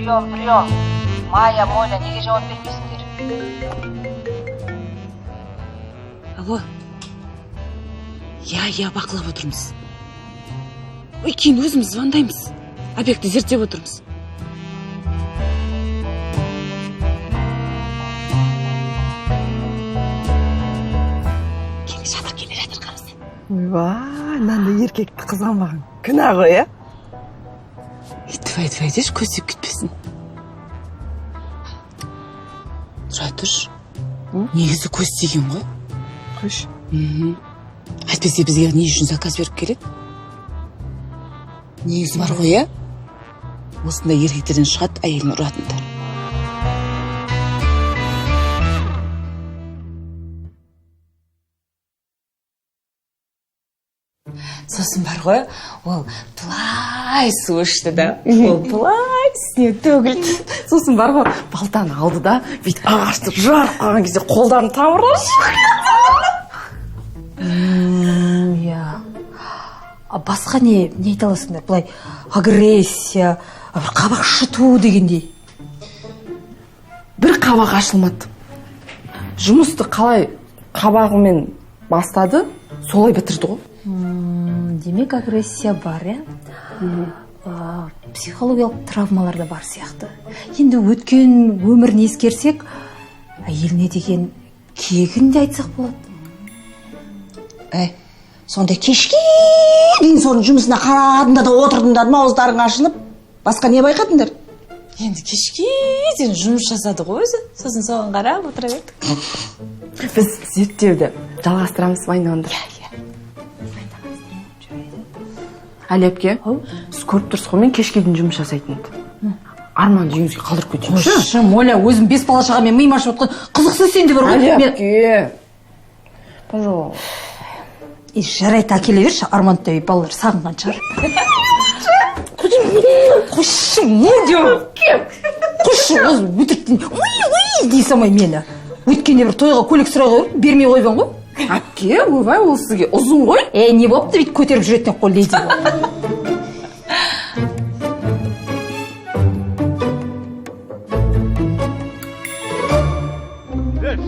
Прием, прием. Майя, Моля, неге жауап бермейсіңдер? Алло. Иә, иә, бақылап отырмыз. Ой, кейін өзіміз звондаймыз. Объектті зерттеп отырмыз. Келе жатыр, келе жатыр, қарасай. Ойбай, мынандай еркекті қызғанбаған күнә ғой, иә? Тфәй, тфәй деші, көз тиіп кетпесін. Тұра тұршы. Негізі көз тиген ғой. Қойшы. Әйтпесе бізге не үшін заказ беріп келеді? Негізі бар ғой, иә? Осындай еркектерден шығады әйелін ұратындар. Сосын бар ғой, ол былай су ішті да, ол былай үстіне төгілді. Сосын бар ғой, балтаны алды да, бүйтіп ағашты жарып қалған кезде қолдарының тамырлары шығып кетті. Иә. А басқа не айта аласыңдар? Былай агрессия, бір қабақ шыту дегендей. Бір қабақ ашылмады. Жұмысты қалай қабағымен бастады, солай бітірді ғой. Демек агрессия бар, иә? Психологиялық травмалар да бар сияқты. Енді өткен өмірін ескерсек, әйеліне деген кегін де айтсақ болады. Әй, сонда кешке дейін соның жұмысына қарадыңдар да отырдыңдар ма, ауыздарың ашылып, басқа не байқадыңдар? Енді кешке дейін жұмыс жасады ғой өзі, сосын соған қарап отыра бердік. Біз зерттеуді жалғастырамыз, уайымдамаңдар. Әлия әпке, сіз көріп тұрсыз ғой, мен кешке дейін жұмыс жасайтынымды. Арманды үйіңізге қалдырып кетейінші. Қойшы, Моля, өзім 5 бала шағамен миым ашып отқан қызықсыз сен де бар ғой. Әлия әпке, пожалуйста. Жарайды, әкеле берші, Арманды да балалар сағынған шығар. Қойшы, Моля, қойшы, өзім өтіріктен уй-уй дей салмай мені. Өткенде бір тойға көйлек сұрай қойып, бермей қойған ғой. Әпке, ойбай, ол сізге ұзын ғой. Не болыпты, бүйтіп көтеріп жүретін ақ қой, леди болып.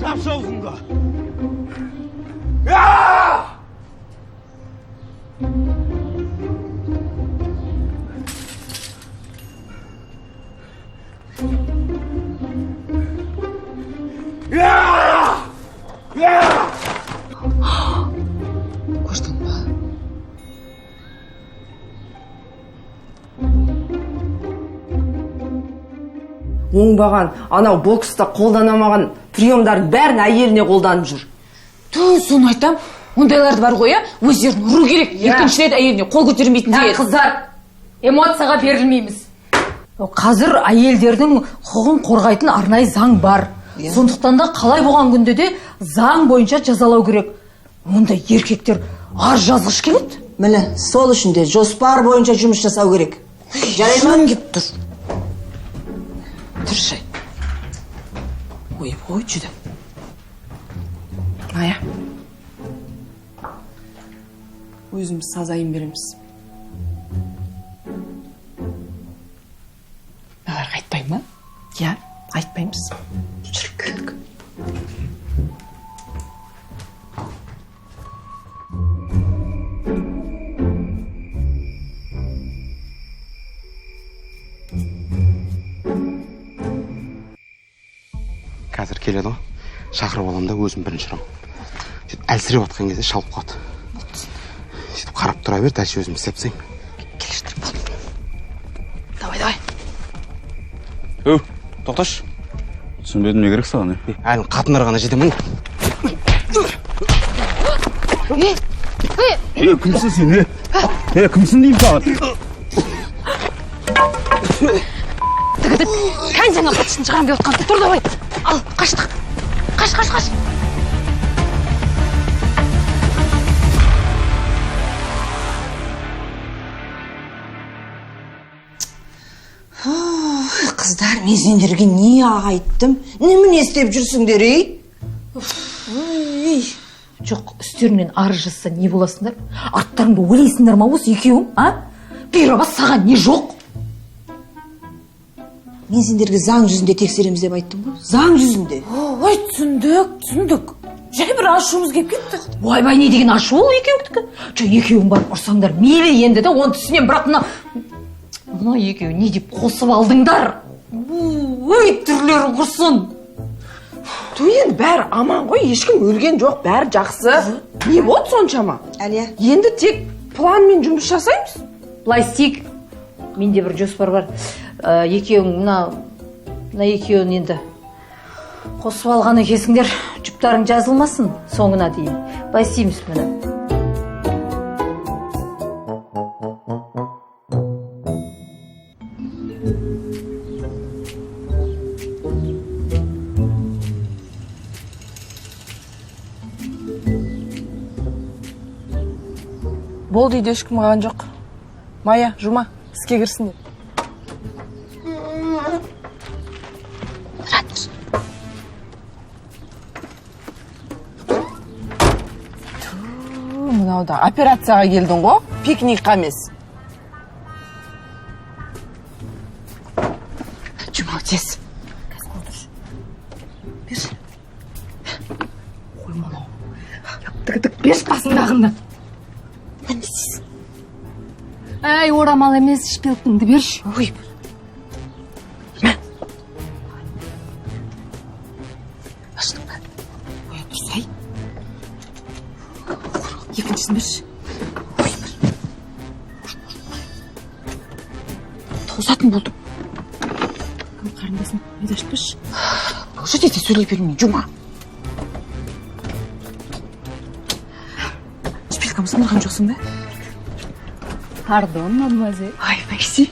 Жапшы аузыңды. Көрдің ба? Оңбаған, анау бокста қолданамаған приемдардың бәрін әйеліне қолданып жүр. Ту, соны айтам, ондайларды бар ғой, өздерін ұру керек, екінші рет әйеліне қол көтермейтіндей. Қыздар, эмоцияға берілмейміз. Қазір әйелдердің құқығын қорғайтын арнайы заң бар. Сондықтан да қалай болған күнде де заң бойынша жазалау керек. Ондай еркектер арыз жазғыш келеді. Міне, сол үшін де жоспар бойынша жұмыс жасау керек. Жарай ма? Жөн кеп тұр. Тұршы. Ой, ой, жүді. Ая. Өзіміз сазайын береміз. Мыналарға айтпай ма? Иә, айтпаймыз. Жүр, кеттік. Қазір келеді ғой, шақырып аламын да өзім бірінші ұрамын. Сөйтіп әлсіреп жатқан кезде шалып қалады. Сөйтіп қарап тұра бер, дальше өзім істеп тастаймын. Келе жатыр, болды. Давай, давай. Өу, тоқташы. Түсінбедім, не керек саған, е? Әлі қатындар ғана жете ме? Е, кімсің сен, е? Е, кімсің деймін саған? Тігідік, кән жаңа қатысын шығарам деп отқан. Тұр, давай. Ал, қаштық. Қаш, қаш, қаш. Қыздар, мен сендерге не айттым? Немене істеп жүрсіңдер, ей? Ой, жоқ, үстеріңнен арыз жазса не боласыңдар? Арттарыңды ойлайсыңдар ма осы екеуің, а? Бұйраба, саған не жоқ? Мен сендерге заң жүзінде тексереміз деп айттым ғой. Заң жүзінде. Ой, түсіндік, түсіндік. Жай бір ашуымыз келіп кетті. Ойбай, не деген ашу ол екеуіңдікі? Жоқ, екеуің барып ұрсаңдар мейлі енді де, оны түсінемін, бірақ мына екеуі не деп қосып алдыңдар? Ой, түрлері құрсын. Ту, енді бәрі аман ғой, ешкім өлген жоқ, бәрі жақсы. Не болды соншама? Әлия. Енді тек планмен жұмыс жасаймыз. Былай істейік. Менде бір жоспар бар. Екеуің мына екеуін енді қосып алған екенсіңдер, жұптарың жазылмасын соңына дейін. Былай істейміз міне. Болды, үйде ешкім қалған жоқ. Майя, Жұма, іске кірсін деп. Мынау да операцияға келдің ғой, пикникқа емес. Жұма, тез. Берші. Ой, мынау. Тік-тік, берші қасындағыңды. Әй, орамал емес, шпилкіңді берші. Ой. Аштың ба? Ой, тұрсай. Екіншісін берші. Ой, бір. Тауысатын болдым. Кім қарындасым, не ашып берші. Болшы десе сөйлей бермей, Жұма. Шпилькамды сындырған жоқсың ба? Пардон, мадемуазель. Ай, мерси.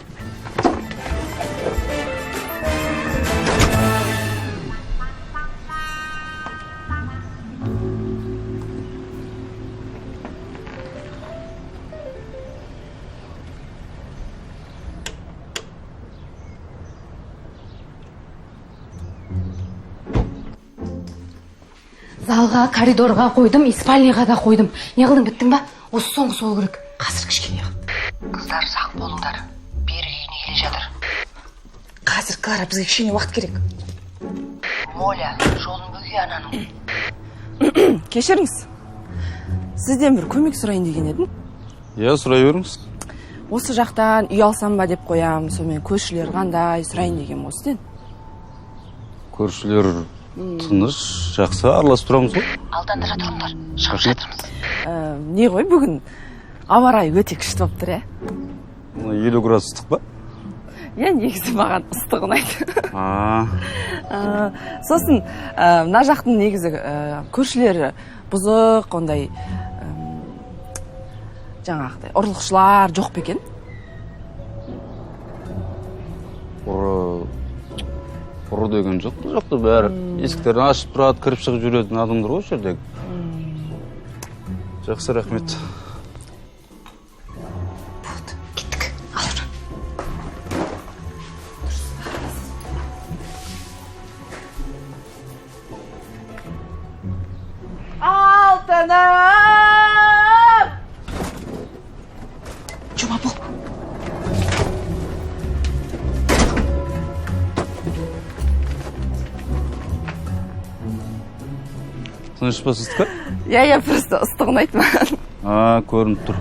Залға, коридорға қойдым, и спальныйға да қойдым. Не қылдың, біттің ба? Осы соңғысы болу керек. Қазір кішкене қылды. Қыздар, сақ болыңдар. Берік үйіне келе жатыр. Қазір, Клара, бізге кішкене уақыт керек. Моля, жолын бөге ананың. Кешіріңіз. Сізден бір көмек сұрайын деген едім. Иә, сұрай беріңіз. Осы жақтан үй алсам ба деп қоям, сонымен көршілер қандай сұрайын деген ғой сізден. Көршілер тыныш, жақсы араласып тұрамыз ғой. Алдандыра тұрыңдар, шығып жатырмыз. Не ғой, бүгін ауа райы өте күшті болып тұр, ә? 50 градус ыстық па? Иә, негізі маған ыстық ұнайды. Сосын мына жақтың негізі көршілері бұзық, ондай жаңағыдай ұрлықшылар жоқ па екен? Ұры деген жоқ, бұл жақта бәрі есіктерін ашып тұрады, кіріп шығып жүретін адамдар ғой осы жердегі. Жақсы, рахмет. Болды, кеттік. Ал. Алтыным! Жұма, бол. Тыныш па сіздікі? Иә, иә, просто ыстық ұнайды маған. А, көрініп тұр.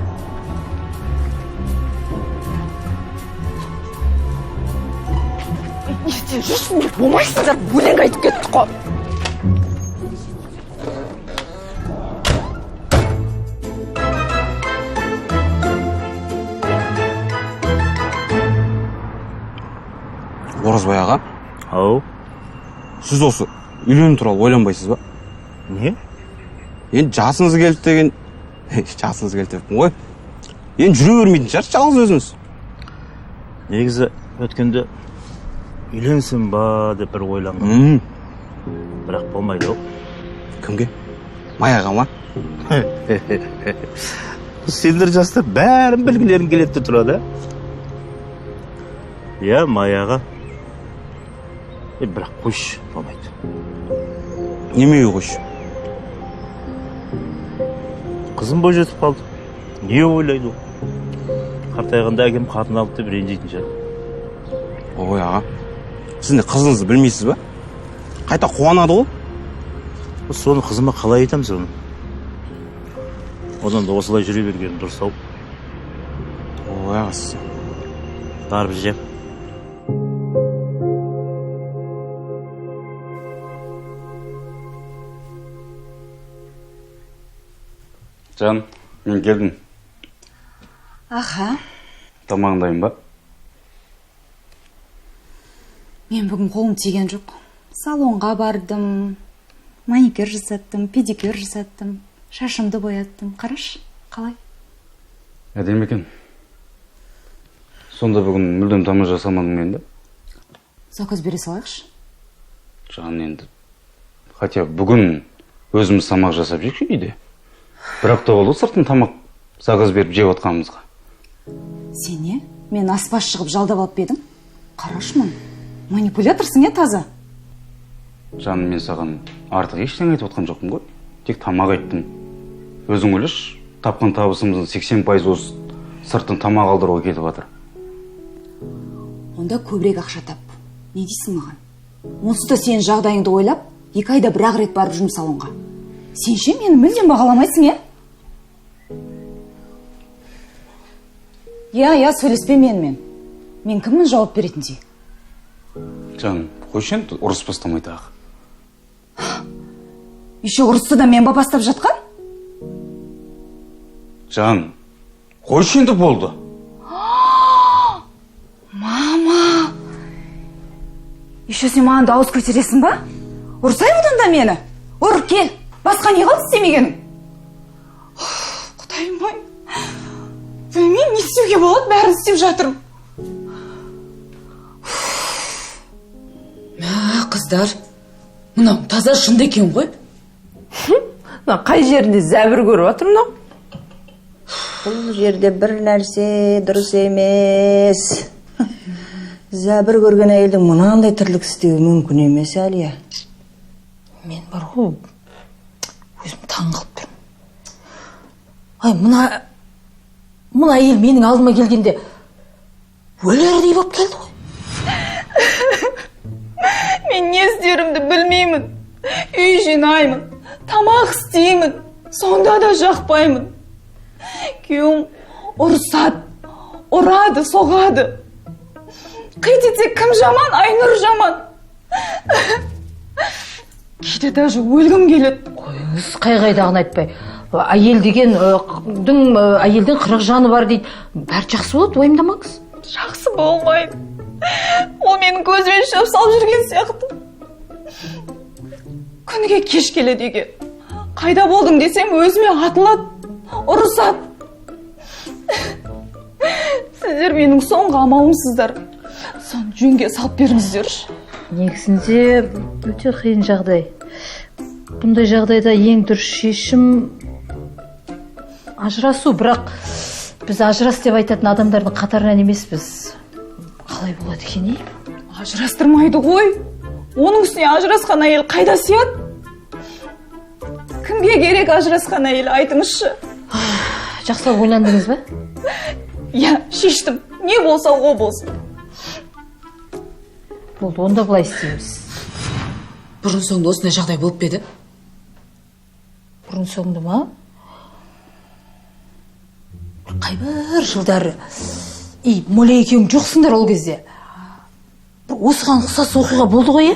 Не істеп жүрсіңдер? Болмайсыңдар, өлең айтып кеттік қой. Оразбай аға. Ау. Сіз осы үйлену туралы ойланбайсыз ба? Не? Енді жасыңыз келді деген, жасыңыз келді деппін ғой. Енді жүре бермейтін шығарсыз жалғыз өзіңіз. Негізі өткенде үйленсем ба деп бір ойланғам. Бірақ болмайды ол. Кімге? Маяға ма? Сендер жастар бәрін білгілерің келеді де тұрады. Иә, Маяға. Бірақ қойшы, болмайды. Немеге қойшы? Қызым бойжетіп қалды. Не ойлайды ол? Қартайғанда әкем қатын алды деп ренжитін шығар. Ой, аға, Сіз не, қызыңызды білмейсіз ба? Қайта қуанады ғой. Соны қызыма қалай айтамын соны? Одан да осылай жүре берген дұрыс ау. Ой, ағасы. Барып жеп. Жан, мен келдім. Аха. Тамағың дайын ба? Мен бүгін қолым тиген жоқ. Салонға бардым, маникюр жасаттым, педикюр жасаттым, шашымды бояттым. Қарашы, қалай? Әдемі екен. Сонда бүгін мүлдем тамақ жасамадың мен бе? Заказ бере салайықшы. Жан, енді хотя бүгін өзіміз тамақ жасап жейікші үйде. Бір апта болды сырттан тамақ заказ беріп жеп отқанымызға. Сен не? Мен аспаз шығып жалдап алып па едің? Қарашы мұны. Манипуляторсың, е, таза? Жаным, мен саған артық ештеңе айтып отқан жоқпын ғой. Тек тамақ айттым. Өзің ойлашы, тапқан табысымыздың 80% осы сырттан тамақ алдыруға кетіп жатыр. Онда көбірек ақша тап. Не дейсің маған? Онсыз да сенің жағдайыңды ойлап, 2 айда бір-ақ рет барып жүрмін салонға. Сен ше мені мүлдем бағаламайсың, е? Иә, иә, сөйлеспе менімен. Мен кіммін жауап беретіндей? Жан, қойшы енді, ұрыс бастамай тағы. Еще ұрысты да мен ба бастап жатқан? Жан, қойшы енді, болды. Мама! Еще сен маған дауыс көтересің ба? Ұрсай одан да мені. Ұр, кел. Басқа не қалды істемегенің? Құдайым ай. Білмеймін, не істеуге болады, бәрін істеп жатырмын. Мә, қыздар, мынау таза жынды екен ғой. Мына қай жерінде зәбір көріп жатыр мынау? Бұл жерде бір нәрсе дұрыс емес. Зәбір көрген әйелдің мынандай тірлік істеуі мүмкін емес, Әлия. Мен бар ғой, өзім таң қалып тұрмын. Ай, мына әйел менің алдыма келгенде өлердей болып келді ғой. Мен не істерімді білмеймін. Үй жинаймын, тамақ істеймін, сонда да жақпаймын. Күйеуім ұрсады, ұрады, соғады. Қит етсе кім жаман, Айнұр жаман. Кейде даже өлгім келеді. Қойыңыз, қай-қайдағын айтпай. Әйел деген, әйелдің 40 жаны бар дейді. Бәрі жақсы болады, уайымдамаңыз. Жақсы болмайды. Ол менің көзіме шөп салып жүрген сияқты. Күніге кеш келеді үйге. Қайда болдың десем, өзіме атылады, ұрысады. Сіздер менің соңғы амалымсыздар. Соны жөнге салып беріңіздерші. Негізінде өте қиын жағдай. Бұндай жағдайда ең дұрыс шешім ажырасу, бірақ біз ажырас деп айтатын адамдардың қатарынан емеспіз. Қалай болады екен, ей? Ажырастырмайды ғой. Оның үстіне ажырасқан әйел қайда сияды? Кімге керек ажырасқан әйел, айтыңызшы. Жақсылап ойландыңыз ба? Иә, шештім. Не болса о болсын. Болды, онда былай істейміз. Бұрын соңды осындай жағдай болып па еді? Бұрын соңды ма? Қайбір жылдары. Ей, Моля екеуің жоқсыңдар ол кезде. Бір осыған ұқсас оқиға болды ғой, е?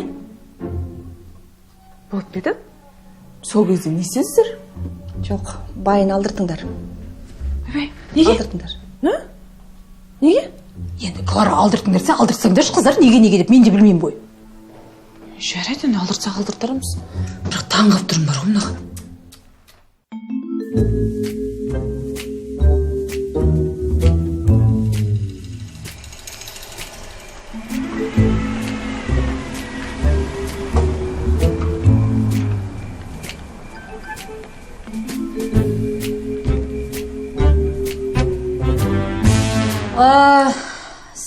Болып па еді? Сол кезде не істедіңіздер? Жоқ, байын алдыртыңдар. Неге? Алдыртыңдар. Неге? Енді Клара алдыртыңдар десе, алдыртсаңдаршы қыздар, неге неге деп мен де білмеймін ғой. Жарайды, енді алдыртсақ алдыртармыз. Бірақ таң қалып тұрмын бар ғой мынаған.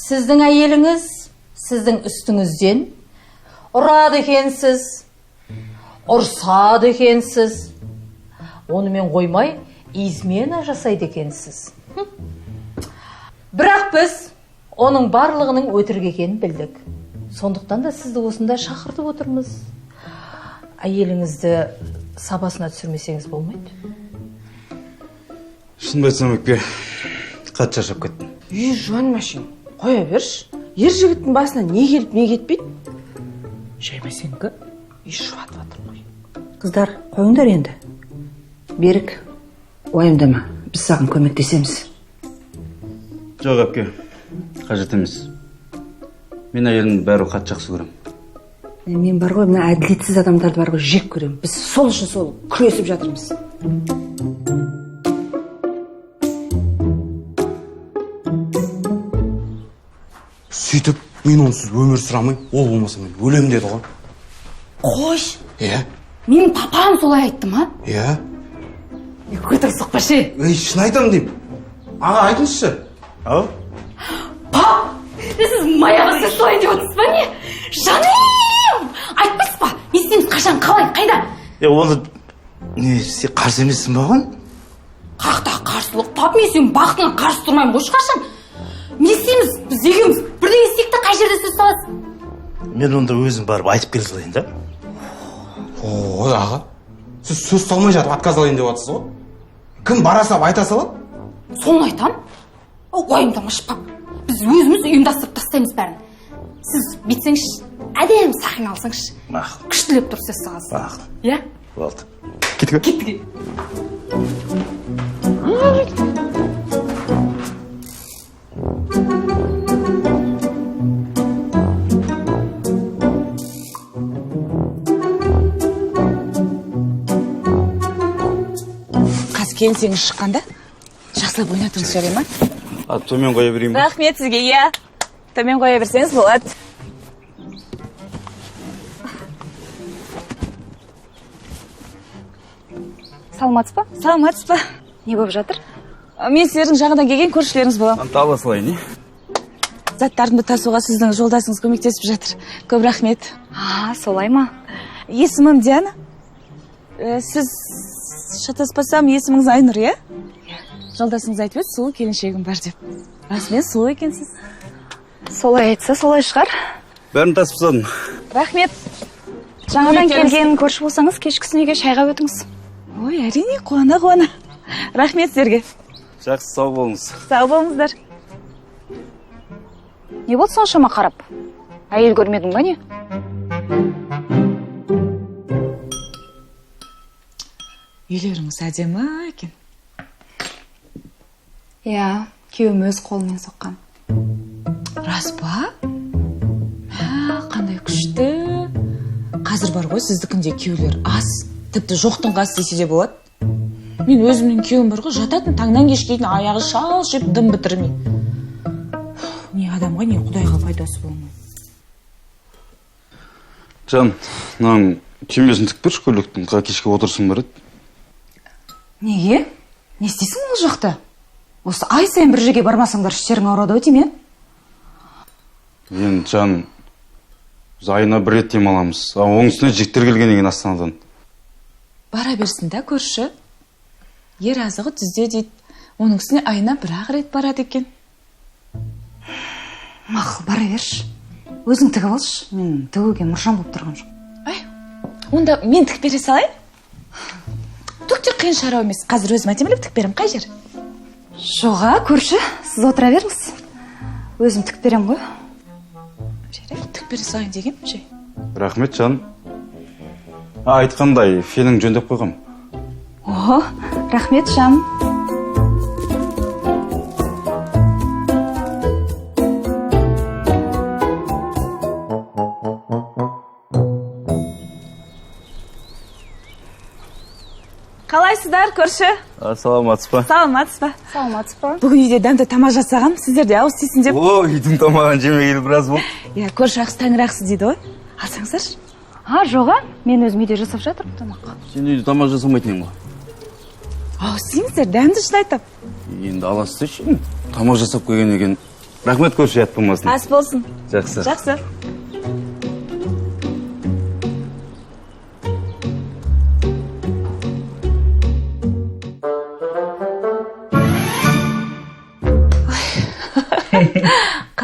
Сіздің әйеліңіз сіздің үстіңізден ұрады екенсіз, ұрсады екенсіз, онымен қоймай измена жасайды екенсіз. Бірақ біз оның барлығының өтірік екенін білдік. Сондықтан да сізді осында шақыртып отырмыз. Әйеліңізді сабасына түсірмесеңіз болмайды. Шынымды айтсам, әпке, қатты шаршап кеттім. Үй, жуан машин, қоя берші. Ер жігіттің басына не келіп, не кетпейді. Жайма сенікі, үй шуатып жатыр ғой. Қыздар, қойыңдар енді. Берік, уайымдама, біз саған көмектесеміз. Жоқ, әпке, қажет емес. Мен әйелімді бәрі қатты жақсы көремін. Мен бар ғой, мына әділетсіз адамдарды бар ғой жек көремін. Біз сол үшін сол күресіп жатырмыз. Сөйтіп, мен онсыз өмір сүре алмаймын, ол болмаса мен өлемін деді ғой. Қойш. Иә. Менің папам солай айтты ма? Иә. Өтірік соқпашы. Ей, шын айтамын деймін. Аға, айтыңызшы. Ау? Пап, сіз Маяға сөз солай деп отырсыз ба не? Жаным! Айтпайсыз ба? Не істейміз, қашан, қалай, қайда? Оны не, сен қарсы емессің ба оған? Қақта қарсылық, пап, мен сенің бақытыңа қарсы тұрмаймын ғой ешқашан. Не істейміз, біз екеуміз бірдеңе істейік те қай жерде сөз саласыз? Мен онда өзім барып айтып келе салайын да. Ой, аға, сіз сөз салмай жатып отказ алайын деп жатсыз ғой. Кім бара салып айта салады? Соны айтам. Уайымдамашы, пап. Біз өзіміз ұйымдастырып тастаймыз бәрін. Сіз бүйтсеңізші, әдемі сахна алсаңызшы. Мақұл. Күштілеп тұрып сөз саласыз. Мақұл. Иә? Болды. Кеттік. Кеттік. Қазір келінсеңіз шыққанда жақсылап ойнатыңыз, жарай ма? А, төмен қоя берейін ба? Рахмет сізге, иә. Төмен қоя берсеңіз болады. Саламатсыз ба? Саламатсыз ба? Не болып жатыр? Мен сіздердің жаңадан келген көршілеріңіз боламын. Ала салайын, не? Заттарымды тасуға сіздің жолдасыңыз көмектесіп жатыр. Көп рахмет. А, солай ма? Есімім Диана. Сіз шатаспасам, есіміңіз Айнұр, иә? Жолдасыңыз айтып еді, сұлу келіншегім бар деп. Расымен сұлу екенсіз. Солай айтса, солай шығар. Бәрін тасып тастадым. Рахмет. Жаңадан келген көрші болсаңыз, кешкісін үйге шайға өтіңіз. Ой, әрине, қуана-қуана. Рахмет сіздерге. Жақсы, сау болыңыз. Сау болыңыздар. Не болды соншама қарап? Әйел көрмедің ба не? Үйлеріңіз әдемі екен. Иә, күйеуім өз қолымен соққан. Рас па? Мә, қандай күшті. Қазір бар ғой, сіздікінде күйеулер аз, тіпті жоқтың қасы десе де болады. Мен өзімнің күйеуім бар ғой, жататын таңнан кешке дейін аяғы шалшиып дым бітірмей. Не адамға, не құдайға пайдасы болмайды. Жан, мынаның түймесін тікіп берші көйлектің, кешке отырысым бар еді. Неге? Не істейсің ол жақта? Осы ай сайын бір жерге бармасаңдар іштерің ауырады ау деймін, е? Енді жан, біз айына бір рет демаламыз. А оның үстіне жігіттер келген екен Астанадан. Бара берсін да көрші. Ер азығы түзде дейді. Оның үстіне айына бір-ақ рет барады екен. Мақұл, бара берші. Өзің тігіп алшы. Мен тігуге мұршам болып тұрған жоқ. Ай, онда мен тігіп бере салайын? Түк те қиын шаруа емес. Қазір өзім әдемілеп тігіп беремін. Қай жер? Жоға, көрші, сіз отыра беріңіз. Өзім тігіп берем ғой. Жарайды, тігіп бере салайын дегенмін жай. Рахмет, жан. Айтқандай, фенің жөндеп қойғам. О, рахмет, жан. Қалайсыздар, көрші? Саламатсыз ба? Саламатсыз ба? Саламатсыз ба? Бүгін үйде дәмді тамақ жасағам, сіздер де ауыз тисін деп. О, үйдің тамағын жемегелі біраз болды. Иә, көрші ақысы тәңір ақысы дейді ғой. Алсаңыздаршы. А, жоға, мен өзім үйде жасап жатырмын тамақ. Сен үйде тамақ жасамайтын едің ғой. Ауыз тиіңіздер, дәмді шын айтам. Енді аласыз деші, тамақ жасап келген екен. Рахмет, көрші, ұят болмасын. Ас болсын. Жақсы. Жақсы.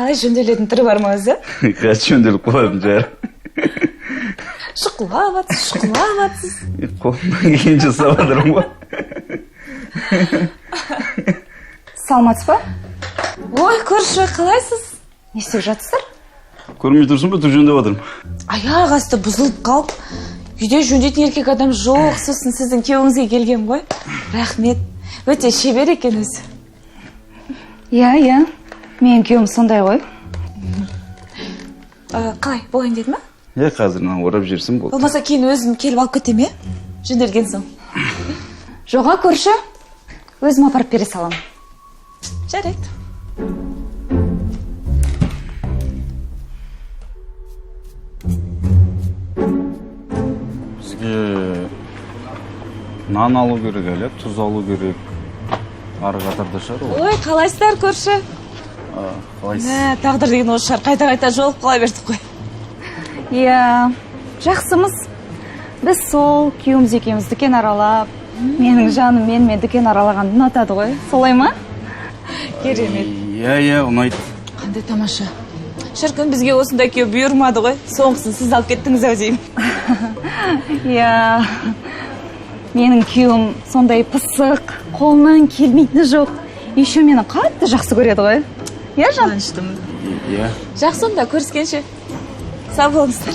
Қалай, жөнделетін түрі бар ма өзі? Қазір жөнделіп қалатын шығар. Шұқылап атсыз, шұқылап атсыз. Қолымнан келгенше жасап жатырмын ғой. Саламатсыз ба? Ой, көрші, қалайсыз? Не істеп жатсыздар? Көрмей тұрсың ба, түк жөндеп жатырмын. Аяқ асты бұзылып қалып, үйде жөндейтін еркек адам жоқ, сосын сіздің күйеуіңізге келген ғой. Рахмет, өте шебер екен өзі. Иә, иә, менің күйеуім сондай ғой. Қалай, болайын деді ма? Иә, қазір мынаны орап жіберсем болды. Болмаса кейін өзім келіп алып кетем, иә? Жөнделген соң. Жоға, көрші, өзім апарып бере саламын. Жарайды. Бізге нан алу керек әлі, тұз алу керек. Ары қатарда шығар ол. Ой, қалайсыздар, көрші? Қалайсыз? Мә, тағдыр деген осы шығар, қайта-қайта жолып қала бердік қой. Иә, жақсымыз. Біз сол күйеуіміз екеуміз дүкен аралап, менің жаным менімен дүкен аралағанды ұнатады ғой. Солай ма? Керемет. Иә, иә, ұнайды. Қандай тамаша. Шіркін, бізге осындай күйеу бұйырмады ғой. Соңғысын сіз алып кеттіңіз ау деймін. Иә, менің күйеуім сондай пысық, қолынан келмейтіні жоқ. Еще мені қатты жақсы көреді ғой. Иә, жан? Қуаныштымын. Иә. Жақсы онда, көріскенше. Сау болыңыздар.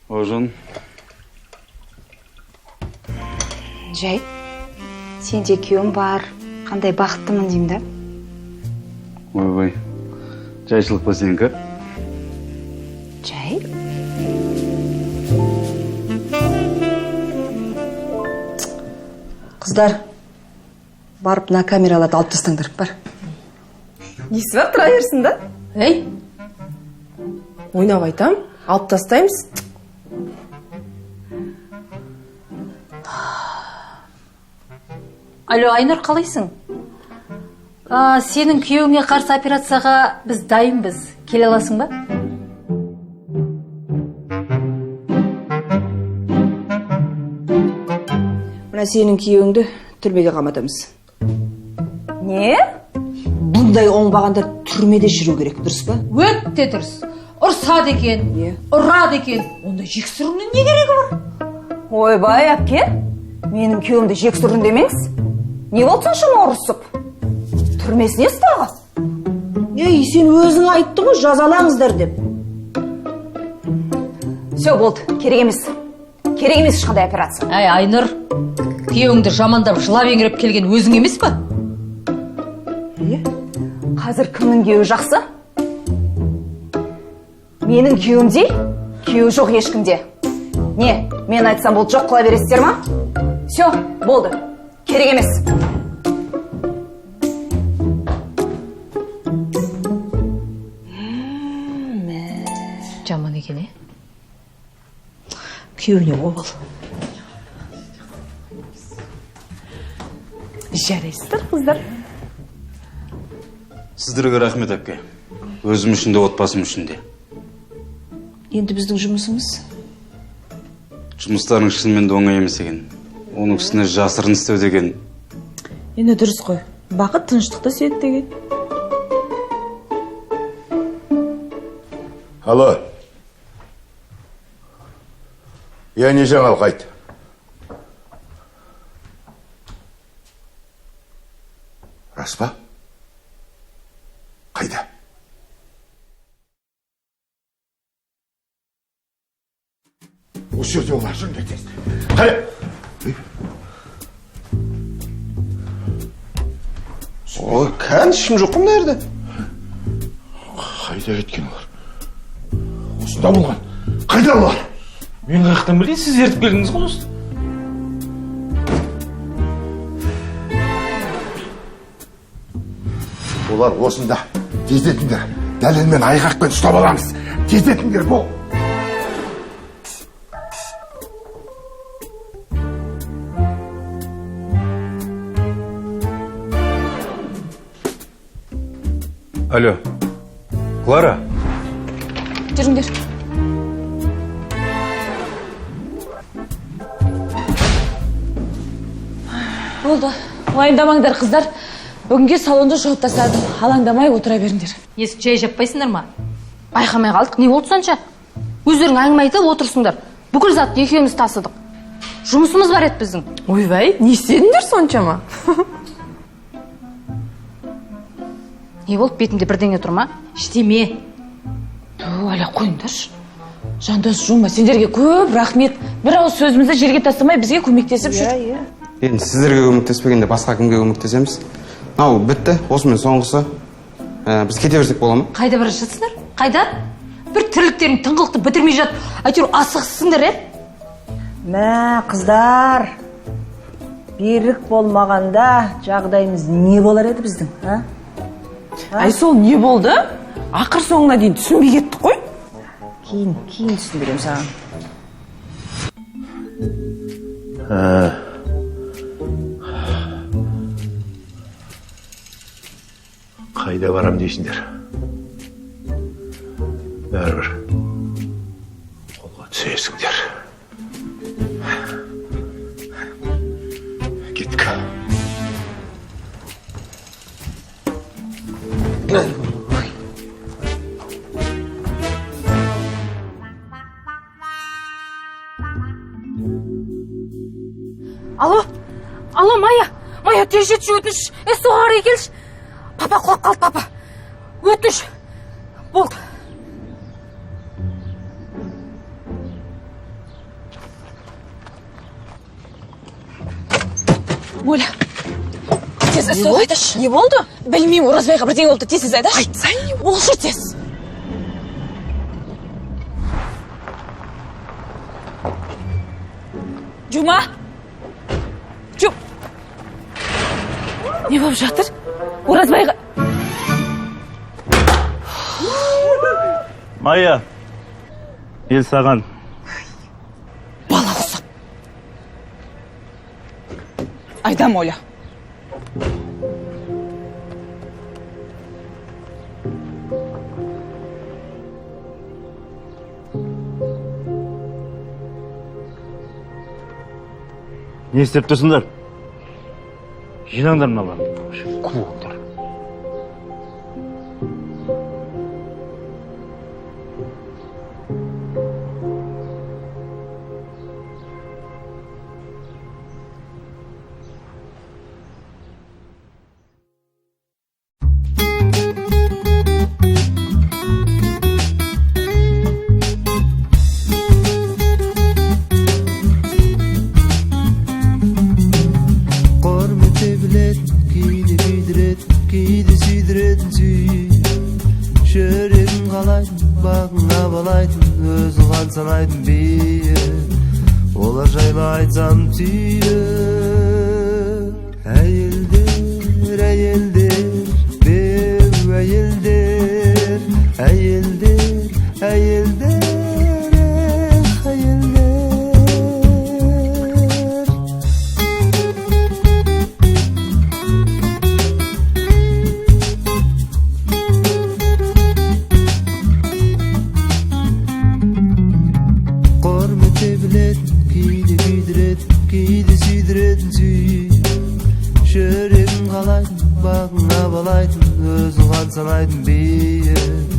Бауыржан. Жай, сенде күйеуім бар, қандай бақыттымын деймін да. Ойбай, жайшылық па сенікі? Жай. Қыздар, барып мына камераларды алып тастаңдар, бар. Несі бар, тұра берсін да? Ей! Ойнап айтам, алып тастаймыз. Алло, Айнұр, қалайсың? Сенің күйеуіңе қарсы операцияға біз дайынбыз. Келе аласың ба? Мына сенің күйеуіңді түрмеге қаматамыз. Не? Бұндай оңбағандар түрмеде шіру керек, дұрыс па? Өте дұрыс. Ұрсады екен, ұрады екен. Онда жексұрынның не керегі бар? Ойбай, әпке, менің күйеуімді жексұрын демеңіз. Не болды соншама ұрысып? Түрмесіне ұстағы. Ей, сен өзің айттың ғой, жазалаңыздар деп. Все, болды, керек емес. Керек емес ешқандай операция. Әй, Айнұр, күйеуіңді жамандап жылап еңіреп келген өзің емес па? Не? Қазір кімнің күйеуі жақсы? Менің күйеуімдей күйеуі жоқ ешкімде. Не, мен айтсам болды, жоқ қыла бересіздер ма? Все, болды, керек емес. Жаман екен, е? Күйеуіне обал. Жарайсыздар, қыздар. Сіздерге рахмет, әпке. Өзім үшін де, отбасым үшін де. Енді біздің жұмысымыз? Жұмыстарың шынымен де оңай емес екен. Оның үстіне жасырын істеу деген. Енді дұрыс қой. Бақыт тыныштықты сүйеді деген. Алло. Я не жаңалық айт. Рас па? Қайда? Осы жерде олар, жүріңдер тез. Қане! Ой, кән, ешкім жоқ қой мына жерде. Қайда кеткен олар? Осында болған. Қайда олар? Мен қаяқтан білейін, сіз ертіп келдіңіз ғой осы. Олар осында. Тездетіңдер. Дәлелмен, айғақпен ұстап аламыз. Тездетіңдер, бол. Алло, Клара. Жүріңдер. Болды, уайымдамаңдар, қыздар. Бүгінге салонды жауып тастадым. Алаңдамай отыра беріңдер. Есік жай жаппайсыңдар ма? Байқамай қалдық, не болды сонша? Өздерің әңгіме айтып отырсыңдар. Бүкіл затты екеуміз тасыдық. Жұмысымыз бар еді біздің. Ойбай, не істедіңдер соншама? Не болды, бетімде бірдеңе тұр ма? Ештеме. Ту, әлі қойыңдаршы. Жандос, Жұма, сендерге көп рахмет. Бір ауыз сөзімізді жерге тастамай бізге көмектесіп жүр. Иә. Енді сіздерге көмектеспегенде басқа кімге көмектесеміз? Мынау бітті, осымен соңғысы. Біз кете берсек бола ма? Қайда бара жатсыңдар? Қайда? Бір тірліктерің тыңғылықты бітірмей жатып, әйтеуір асығыссыңдар, е? Мә, қыздар, берік болмағанда жағдайымыз не болар еді біздің, а? Айсол, не болды? Ақыр соңына дейін түсінбей кеттік қой. Кейін түсіндіремін саған. Қайда барам дейсіңдер? Бәрібір қолға түсесіңдер. Кеттік. Алло, алло, Майя, Майя, тез жетші, өтініш. Соға қарай келші. Папа құлап қалды, папа. Өтініш. Болды. Оля, тез СО айдашы. Не болды? Білмеймін, Оразбайға бірдеңе болды, тез айдашы. Айтсай, не болды? Болшы тез. Жұма! Жұм! Не болып жатыр? Оразбайға... Майя, мен саған. Бала құсап. Айдам, Оля. Не істеп тұрсыңдар? Жинаңдар мыналарды. Куоктар. Кейде сүйдіретін сүй, жүрегін қалайтын, бағыңа балайтын, өзін қан санайтын биік, олар жайлы айтсам түйіп. Әйелдер, әйелдер, беу әйелдер, әйелдер, әйелдер, эх, әйелдер. Кейде күйдіретін, кейде сүйдіретін сүй, жүрегін қалайтын, бағыңа балайтын, өзін қан санайтын биік,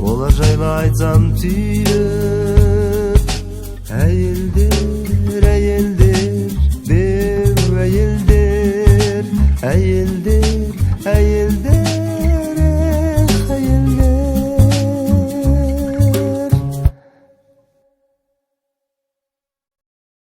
олар жайлы айтсам түйіп. Әйелдер, әйелдер, беу әйелдер, әйелдер, әйелдер.